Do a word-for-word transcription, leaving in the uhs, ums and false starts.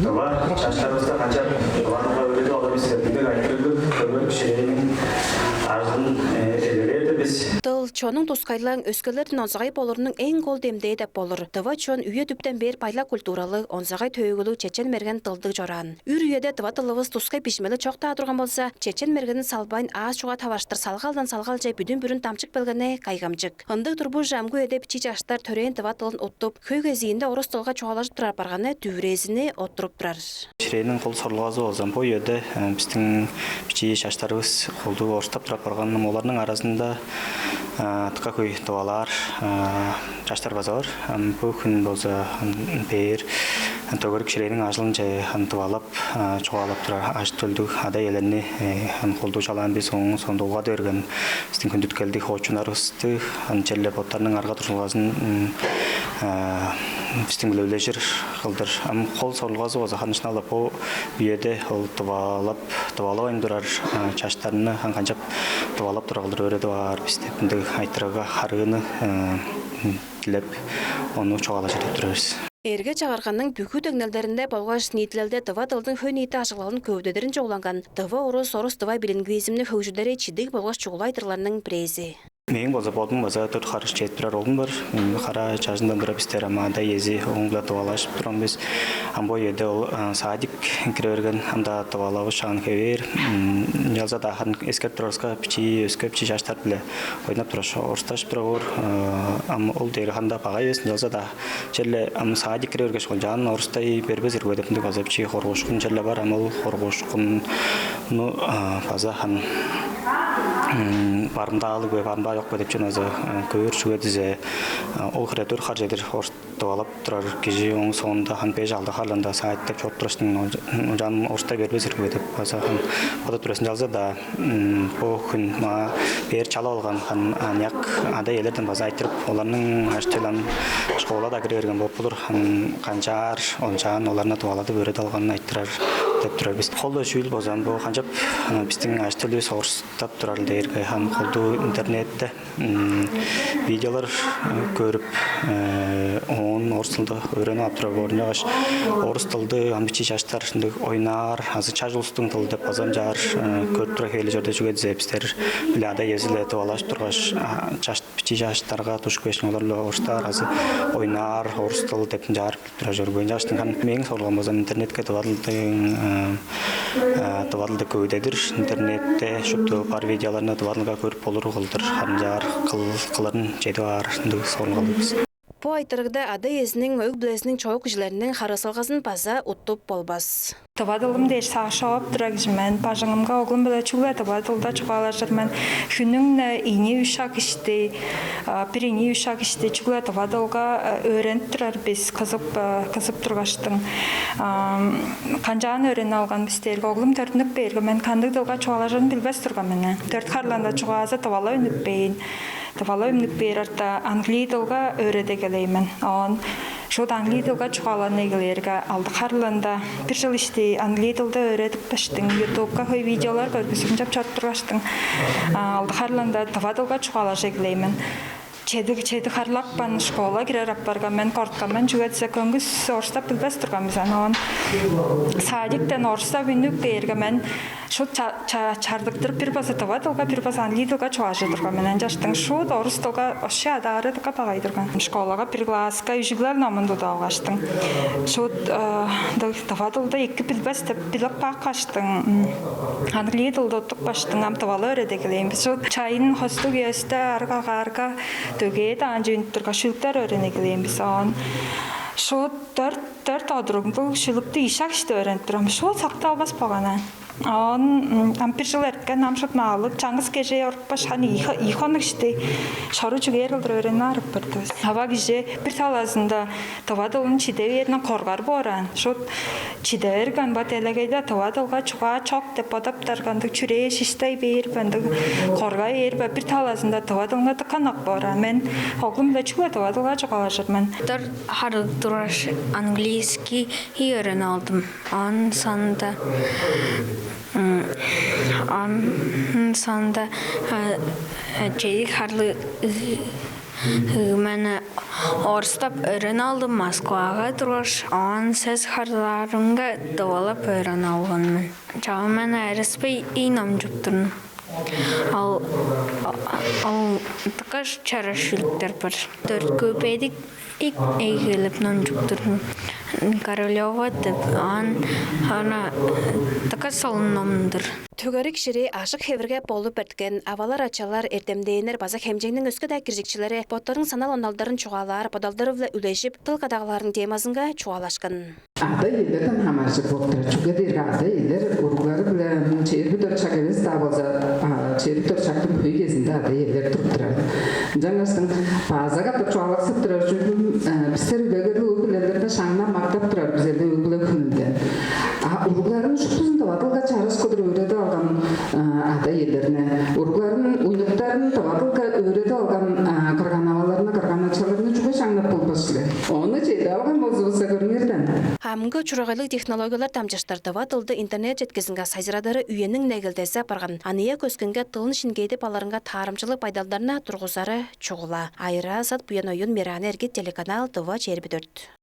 Тыва чаштарывыска канчап тываларынга өөредип алыр бис деп мындыг айтырыглыг көмөлүг ширээниң ажылын эгелээр-дир бис. Дыл, чонуң тускайлаң өскелерден онзагай болурунуң эң кол демдээ деп болур. Тыва чон үе дүптен бээр байлак культуралыг, онзагай төөгүлүг, чечен-мерген дылдыг чораан. Үр үеде тыва дылывыс тускай бижимели чок-даа турган болза, чечен-мергенин салбайн, аас чугаа таварыштыр салгалдан салгалче бүдүн-бүрүн дамчып келгени кайгамчык. Ындыг турбуже, амгы үеде бичии чаштар төрээн тыва дылын уттуп, хөй кезиинде орус дылга чугаалажып турар апарганы дүвүрээзини оттуруп турар. Ширээниң кол сорулгазы болза, бо үеде бистиң бичии чаштарывыс колдуу орустап турар апарганы, оларның аразында дыка хөй тывалаар чаштар база бар. Бо хүн болза бээр төгерик ширээниң ажылынче тывалап чугаалап турар ажы-төлдүг ада-иелерни колдуу чалаан бис. Ооң соонда угаадып берген бистиң хүндүткелдиг хоочуннарывысты, ам черле боттарының арга-дуржулгазын бистиң-биле үлежир кылдыр. Ам кол сорулгазы болза, харын шынап-ла, бо үеде ол тывалап, тывалавайн турар чаштарны ам канчап тывалап турар кылдыр өөредип аар бис деп, ындыг айтырыгга харыыны дилеп, ону чугаалажыр деп турар бис. Эрге-чагырганың бүгү деңнелдеринде болгаш ниитилелде тыва дылдың хөй-ниити ажыглалын көвүдедиринче угланган «Тыва-орус, орус-тыва» билингвизмни хөгжүдери чидиг болгаш чугула айтырыгларның бирээзи. Мээң болза, бодум база дөрт хар чедип турар оглум бар. Кара чажындан тура бистер ам ада-иези, ооң-биле тывалажып турган бис. Ам бо үеде ол садик кире берген, ам-даа тывалавышаан хевээр. Ынчалза-даа харын эскерип турарывыска, бичии, өске бичии чаштар-биле ойнап тургаш, орустажып турар боор. Ам ол дээрге харын-даа багай эвес, ынчалза-даа черле ам садик кире бергеш, кончаан орустай бербес ирги бе деп, ындыг база бичии коргуушкун черле бар. Ам ол коргуушкунну база харын барымдаалыг бе, барымдаа чок бе деп чүвени база көөр. Чүге дизе ол хире дөрт хар чедир орус тывалап турар кижи, ооң соонда харын беш-алды харлаанда садик деп чоруп тургаштың, ол чаан орустай бербес ирги бе деп база харын бодап турар. Ынчалза-даа бо хүн маа бээр чалап алган харын аныяк ада-иелерден база айтырып, оларның ажы-төлү ам школага-даа кире берген болуп болур. Ам канчаар ол чаан оларны тываладып өөредип алганын айтырар деп турар бис. Кол-ла чүүл болза ам бо, канчап бистиң ажы-төлүвүс орустап турарыл дээрге, ам колдуу интернетте видеолар көрүп, оон орус дылды өөренип ап турар боор. Ынчангаш орус дылды ам бичии чаштар ындыг ойнаар азы чаш улустуң дылы деп база ынчаар көрүп турар хевирлиг чорду. Чүге дизе бистер-биле ада-иези-биле тывалажып тургаш, чаш, бичии чаштарга душкуп кээштиң, олар-ла орустаар азы ойнаар орус дыл деп ынчаар билип турар чорду. Ынчангаштың харын мээң сорулгам болза, интернетке тыва дылдың, тыва дылды көвүдедир, интернетте шупту бар видеоларны тыва дылга көрүп болур кылдыр, харын ынчаар кыл-, кылырын чедип аар, ындыг сорулгалыг бис. Бо айтырыгда ада-иезиниң, өг-бүлезиниң, чоок кижилериниң харыысалгазын база уттуп болбас. Тыва дылым дээш сагыш човап турар кижи мен. Бажыңымга оглум-биле чүгле тыва дылда чугаалажыр мен. Хүннүң-не ийи-үш шак ишти, бир ийи-үш шак ишти чүгле тыва дылга өөренип турар бис, кызып, кызып тургаштың. Канчаан өөренип алган бис дээрге, оглум төрүттүнүп кээрге, мен кандыг дылга чугаалажырын билбес турган мен. Дөрт харлаанда чугаазы тывалап үнүппээн. Тывалап үнүп бээр арта, англий дылга өөредип эгелээн мен. Оон шуут англий дылга чугааланып эгелээрге, алды харлаанда, бир чыл ишти англий дылда өөредип кааштың, ютубка хөй видеолар көргүзүп, ынчап чоруп тургаштың, алды харлаанда тыва дылга чугаалажып эгелээн мен. Чеди, чеди харлапкан, школага кирер апарга, мен корткан мен, чүге дизе көңгүс орустап билбес турган бис. Оон садиктен орустап үнүп кээрге, мен шуут ча-, ча-, чардыктырып, бир база тыва дылга, бир база англий дылга чугаалажып турган мен. Ынчангаштың шуут орус дылга вообще адаары дыка багай турган. Школага бир класска үжүглел номун тудуп алгаштың, шуут тыва дылды эки билбес деп билип каапкаштың, англий дылды уттупкаштың, ам тывалап өөредип эгелээн бис. Шуут чайын хостуг үеде арыг агаарга, дөгээ даанчы үнүп турга, шүлүктер өөренип эгелээн бис. Оон шуут дөрт, дөрт одуругдуг шүлүктү ийи шак ишти өөренип турган мен. Шуут сактып албас болган аан. Оон ам бир чыл эрткен, ам шуут маалыг, чаңгыс кежээ орупкаш, харын ийи хо-, ийи хонук ишти шору чүгээр кылдыр өөренип ап бардывыс. Ава кижи бир талазында тыва дылын чиде бээринден коргар боор аан. Шуут чиде берген бо делегейде тыва дылга чугаа чок деп бодап турган, ындыг чүрээ шишти бээр бе, ындыг коргай бээр бе, бир талазында тыва дылынга дыка ынак боор аан. Мен оглум-биле чүгле тыва дылга чугаалажыр мен. Дөрт харлыг тургаш, английский өөренип алдым. Оон соонда, оон соонда чеди харлыг, Ыыманы орустап өөренип алдым Москвага тургаш, оон сөс харылаарымга тывалап өөренип алган мен. Чаа, мен арыспай ийи номчуп турдум. Ол, ол дыка чараш шүлүктер бар. Дөрткү бедик ик эгелеп номчуп турдум. Королева деп, ан ана дыка солун номдур. Түгерик шири ажык хевирге болуп эрткен авалар, ачалар, эртемдээннер база хемчегниң өске-даа киржикчилери боттарының санал оналдарын чугаалаар, бодалдары-биле үлежип, дыл кадагалаарының темазынга чугаалашкан. Ада-иелерден хамааржыр болуп турар. Чүге дээрге ада-иелер уруглары-биле чээрби дөрт шак эвес-даа болза, чээрби дөрт шактың хөй кезинде ада-иелер туруп турар. Ынчангаштың база катап чугаалаксап турар чүвем, бистер үлегерлиг өг-бүлелерде шаңнап мактап турар бис эле өг-бүле хүнүнде. А уругларын шуптузун тыва дылга чараш кылдыр өөредип алган ада-иелерни, уругларын, уйнуктарын тыва дылга өөредип алган кырган-аваларны, кырган-ачаларны чүге шаңнап болбас силер? Ону чедип алган болзувусса, көрүңер даан. Амгы чурагайлыг технологиялар дамчыштыр тыва дылды интернет четкизинге сайзырадыры үениң негелдези апарган. Аныяк өскенге дылын шиңгээдип алырынга таарымчалыг байдалдарны тургузары чугула. Айыра Сат, Буян Оюн, Мирана Эргит, телеканал «Тыва чээрби дөрт».